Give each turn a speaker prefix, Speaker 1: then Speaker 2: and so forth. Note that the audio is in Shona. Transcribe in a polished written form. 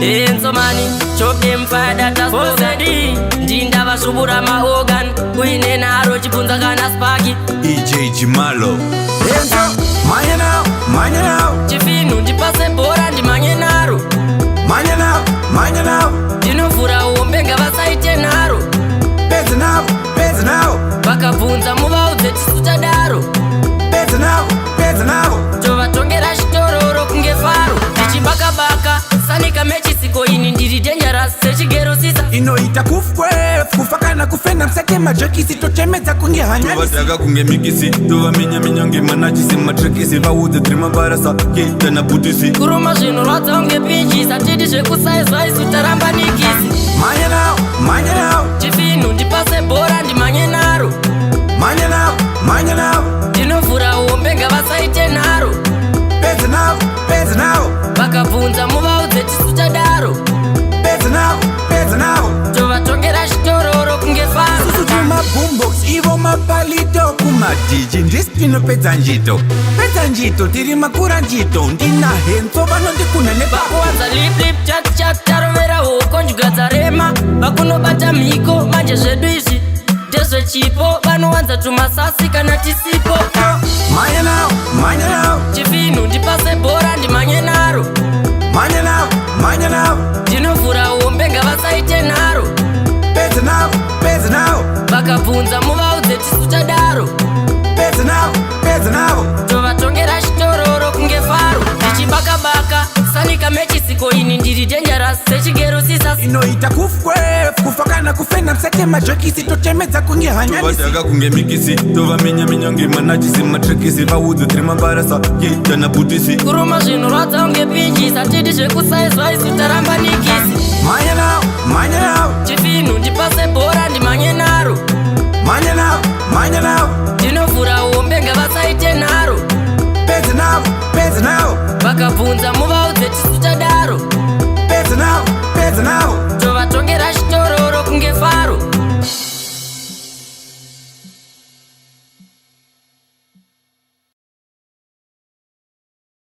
Speaker 1: Ensomani chop them fire that a slogan. Ndinda vashubura maorgan uine naro chibvunza kana spaki.
Speaker 2: EJ Jimalo.
Speaker 3: Enzo, manya nawo, manya nawo.
Speaker 1: Chifinhu, ndipase bhora ndimanye naro.
Speaker 3: Manya nawo, manya nawo.
Speaker 1: Ndinovhura hombe, ngavasaite nharo.
Speaker 3: Pedza nawo, pedza nawo.
Speaker 1: Vakabvunza muvaudze tisu tadaro.
Speaker 3: Pedza nawo, pedza nawo.
Speaker 1: Tovatongera chitororo kunge faro, ndichibakabaka sanika mechisiko. Ini ndiri dangerous sechigero sisa.
Speaker 3: Inoita kufwe kufa kana kufenda, musate majokisi, tochemedza kunge hanyanisi.
Speaker 2: Tovadhaka kunge mikisi, tovaminyaminya ngemanachisi, matrekisi. Vaudze tiri mabarasa keitana bhutisi.
Speaker 1: Kuruma zvinorwadza kunge pinjisi, atidi zvekusaizwa, isu taramba nikisi.
Speaker 3: Manya nawo, manya nawo.
Speaker 1: Chifinhu, ndipase bhora ndimanye naro.
Speaker 3: Manya nawo, manya nawo.
Speaker 1: Ndinovhura hombe, ngavasaite nharo.
Speaker 3: Pedza nawo, pedza nawo.
Speaker 1: Vakabvunza muvaudze tisu tadaro.
Speaker 3: Pedza nawo, pedza nawo.
Speaker 1: Tovatongera chitororo kunge faro.
Speaker 3: Susu tumaboombox, ivo mapalito kumadhiji. Ndisi tinopedza njito, pedza njito, tiri makura njito. Ndina Henso, vanondikuna nepako.
Speaker 1: Vakuwanza lip lip, chat chat, tarovera hoko njuga dzarema. Vakunobata mhiko manje, zvedu izvi ndezvechipo. Vanowanza tumasasi kana tisipo.
Speaker 3: Manya nawo, manya nawo.
Speaker 1: Chifinhu, ndipase bhora ndimanye naro.
Speaker 3: Manya nawo, manya nawo.
Speaker 1: Ndinovhura hombe, ngavasaite nharo.
Speaker 3: Pedza nawo, pedza nawo.
Speaker 1: Vakabvunza muvaudze tisu tadaro.
Speaker 3: Pedza nawo, pedza nawo.
Speaker 1: Tovatongera chitororo kunge faro, ndichibakabaka sanika mechisiko. Ini ndiri dangerous sechigero sisas.
Speaker 3: Inoita kufwe kufa kana kufenda, musate majokisi, tochemedza kunge hanyanisi.
Speaker 2: Tovadhaka kunge mikisi, tovaminyaminya ngemanachisi, matrekisi. Vaudze tiri mabarasa keitana bhutisi.
Speaker 1: Kuruma zvinorwadza kunge pinjisi, atidi zvekusaizwa, isu taramba nikisi.
Speaker 3: Manya nawo, manya nawo.
Speaker 1: Chifinhu, ndipase bhora ndimanye naro.
Speaker 3: Manya nawo, manya nawo.
Speaker 1: Ndinovhura hombe, ngavasaite nharo.
Speaker 3: Pedza nawo, pedza nawo.
Speaker 1: Vakabvunza muva